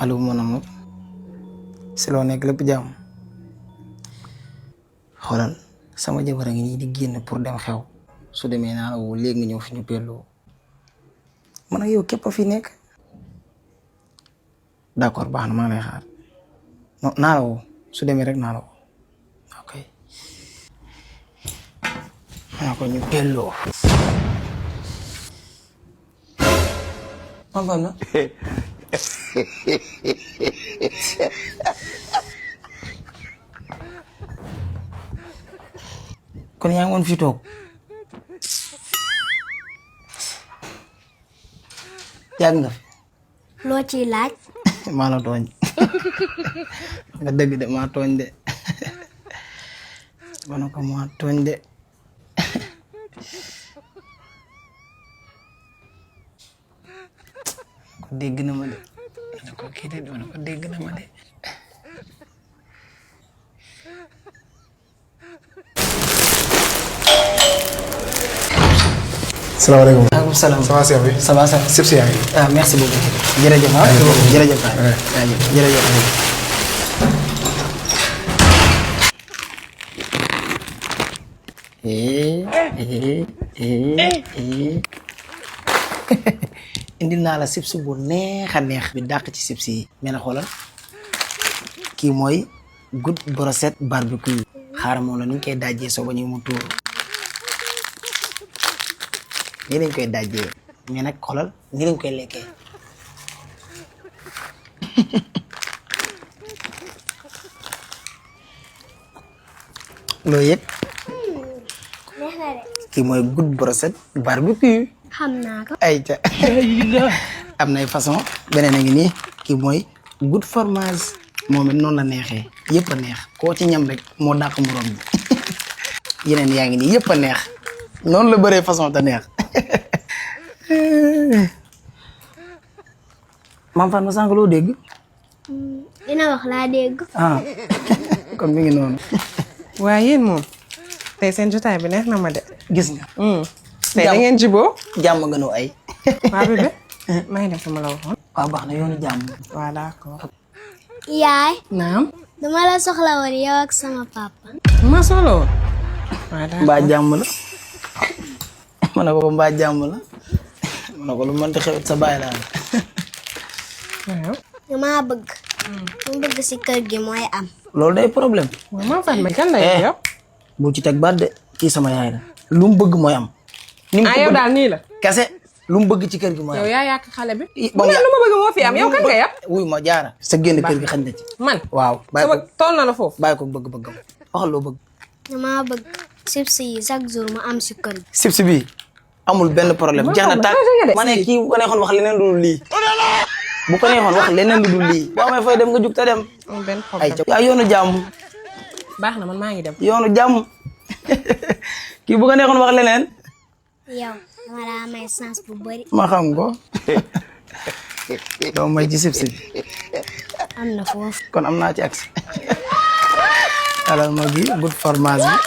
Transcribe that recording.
allo mon amour si loo nekk lépp jàmm xoolal sama jabar a ngi nii di génn pour dem xew su demee naa la woo léegi nga ñëw fi ñu pelloo man ak yow képp a fi nekk d'accord baax na maa ngi lay xaar non naa la woo su demee rek naa la woo ok maa ko ñu pelloo man fan la kon yaa ngi woon fii toog yàgg nga fi loo ciy laaj. maa la tooñ nga dëgg de maa tooñ de ma ne ko maa tooñ de ko dégg na ma de ma ne ko kii de ma ne ko dégg na ma de salaamaaleykum. maaleykum salaam. ça va Cheikh bi. ça va ça va. Sib si yaa ngi. ah merci beaucoup. jërëjëf ah. jërëjëf waay. jërëjëf. indil naa la chips bu neex a neex bi dàq ci chips yi. mais nag xoolal kii mooy good brochette barbecue. xaaral moom la ni ñu koy dajjee soo ba ñu mu tuur. nii lañ koy dajjee mais nag xoolal nii lañ koy lekkee loolu yëpp neex na de. kii mooy good brochette barbecue xam naa ko. ay ca am nay façon beneen a ngi nii kii mooy good fromage moom it noonu la neexee yëpp a neex koo ci ñam rek moo dàq morom bi yeneen yaa ngi nii yëpp a neex noonu la bëree façon te neex maam fan ma sànq loo dégg dina wax laa dégg. ah kon mi ngi noonu waaye yéen moom tey seen jotaay bi neex na ma de. gis nga tey da ngeen jiboo. jàmm nga nu ay waa bébé maa ngi def sama la waxoon. waaw baax na yoonu jàmm waaw d'accord. yaay. naam dama la soxla woon yow ak sama papa. ma soxla woon. waaw d'accord mbaa jàmm la ma ne ko mbaa jàmm la ma ne ko lu mënti xewet sa bàyyi laa waaw. damaa bëgg. mu bëgg si kër gi mooy am. loolu day problème waaw maa fan ma kan la yow. bu ci teg baat de kii sama yaay la lu mu bëgg mooy am ni mu ah ko yow bëgg daal nii la. kese lu mu bëgg ci kër gi mooy am yow yaa yàq xale bi. I- bu lu ma bëgg moo fi am yow kan nga yàpp. wuy ma jaara sa génn kër gi xañ na ci man. waaw bàyyi sama ko toll na la foofu. bàyyi ko bëgg-bëggam waxal loo bëgg damaa bëgg chips yi chaque jour mu am si kër gi. sibs bi amul benn problème Ma jeex na xam, tàkk changé nga de. ma ne kii bu ko neexoon wax leneen lu dul lii bu ko neexoon wax leneen lu dul lii boo amee fay dem nga jug te dem amul benn ay problème. ca yoonu jàmm baax na man maa ngi dem. yoonu jàmm kii bu ko neexoon wax leneen yow dama laa may chance bu bëri. ma xam ko doo may ci sibs bi am na foofu. kon am naa ci accès alal ma gi good fromage bi